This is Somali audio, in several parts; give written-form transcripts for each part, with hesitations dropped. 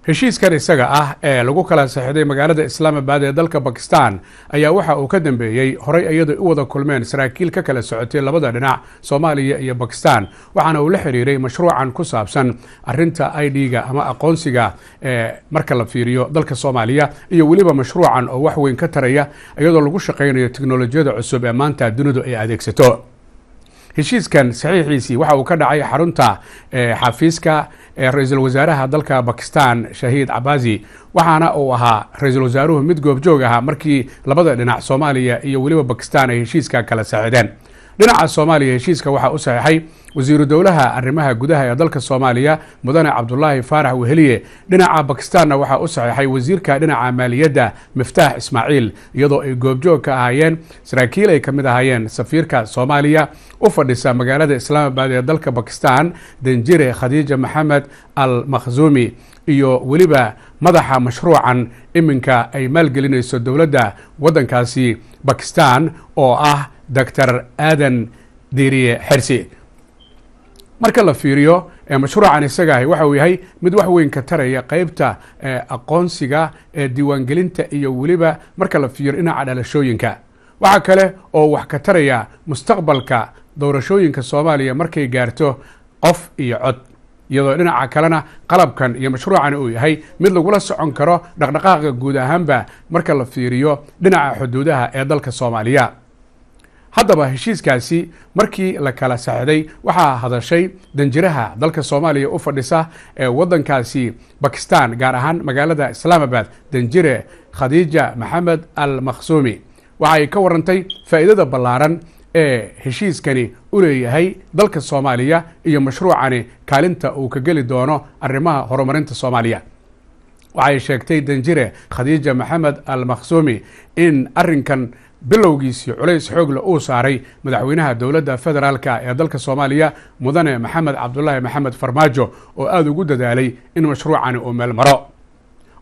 Heshiiskan isaga ah ee lagu kala saxiixday magaalada Islaamabad ee dalka Bakistan ayaa waxa uu ka dambeeyey horey iyadoo u wada kulmeen saraakiil ka kala socotay labada dhinac, Soomaaliya iyo Bakistan, waxaana uu la xiriiray mashruucan ku saabsan arinta ID-ga ama aqoonsiga ee marka la fiiriyo dalka Soomaaliya, iyo weliba mashruucan oo wax weyn ka taraya iyadoo lagu shaqaynayo teknolojiyada cusub ee maanta dunidu ay adeegsato. Heshiiskan saxiixiisii waxa uu ka dhacay xarunta xafiiska ra-iisul wasaaraha dalka Bakistan, Shahiid Cabazi, waxaana uu ahaa ra-iisul wasaaruhu mid goobjoog ahaa markii labada dhinac, Soomaaliya iyo weliba Bakistan, ay heshiiska kala saxiixdeen. Dhinaca Soomaaliya heshiiska waxaa u saxiixay wasiiru dowlaha arrimaha gudaha ee dalka Soomaaliya, Mudane Cabdulaahi Faarax Weheliye. Dhinaca Bakistanna waxaa u saxiixay wasiirka dhinaca maaliyadda, Miftaax Ismaaciil, iyadoo ay goobjoog ka ahaayeen saraakiil ay ka mid ahaayeen safiirka Soomaaliya u fadhisa magaalada Islaamabad ee dalka Bakistan, Danjire Khadiija Maxamed Al Makhzuumi, iyo weliba madaxa mashruucan iminka ay maalgelinayso dowladda waddankaasi Bakistan oo ah Doctor Aadan Diiriye Xersi. Marka la fiiriyo mashruucan isagaahi, waxa uu yahay mid wax weyn ka taraya qeybta aqoonsiga ee diiwaangelinta iyo weliba marka la fiiriyo dhinaca dhalashooyinka. Waxaa kale oo wax ka taraya mustaqbalka doorashooyinka Soomaaliya markay gaarto qof iyo cod, iyadoo dhinaca kalena qalabkan iyo mashruucan uu yahay mid lagula socon karo dhaqdhaqaaqa guud ahaanba marka la fiiriyo dhinaca xuduudaha ee dalka Soomaaliya. Haddaba heshiiskaasi markii la kala saxiixday, waxaa hadashay danjiraha dalka Soomaaliya u fadhisa ee waddankaasi Bakistan, gaar ahaan magaalada Islaamabad, Danjire Khadiija Maxamed Al Makhsuumi. Waxa ay ka warantay faa'iidada ballaaran ee heshiiskani u leeyahay dalka Soomaaliya iyo mashruucani kaalinta uu ka geli doono arrimaha horumarinta Soomaaliya. Waxay sheegtay Danjire Khadiija Maxamed Al Makhsuumi in arrinkan bilowgiisii culays xoogle uu saaray madaxweynaha dowladda federaalka ee dalka Soomaaliya, Mudane Maxamed Cabdulaahi Maxamed Farmaajo, oo aada ugu dadaalay in mashruucani uu meel maro.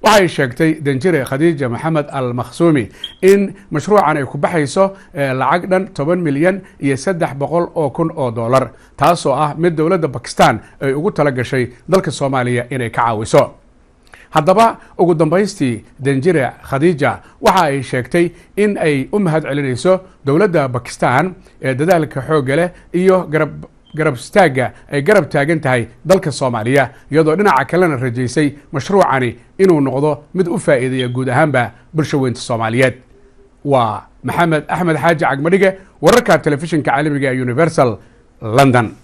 Waxay sheegtay Danjire Khadiija Maxamed Al Makhsuumi in mashruucan ay ku baxayso lacag dhan 10,300,000 oo dollar, taasoo ah mid dowladda Bakistan ay ugu tala gashay dalka Soomaaliya inay ka caawiso. Haddaba ugu dambaystii Danjire Khadiija waxa ay sheegtay in ay u mahad celinayso dowladda Bakistan ee dadaalka xoogga leh iyo garab garab istaagga ay garab taagan tahay dalka Soomaaliya, iyadoo dhinaca kalena rajaysay mashruucani inuu noqdo mid u faa'iideeya guud ahaanba bulsho weynta Soomaaliyeed. Waa Maxamed Axmed Xaaji Cagmadhige, wararka telefishinka caalamiga ee Universal, London.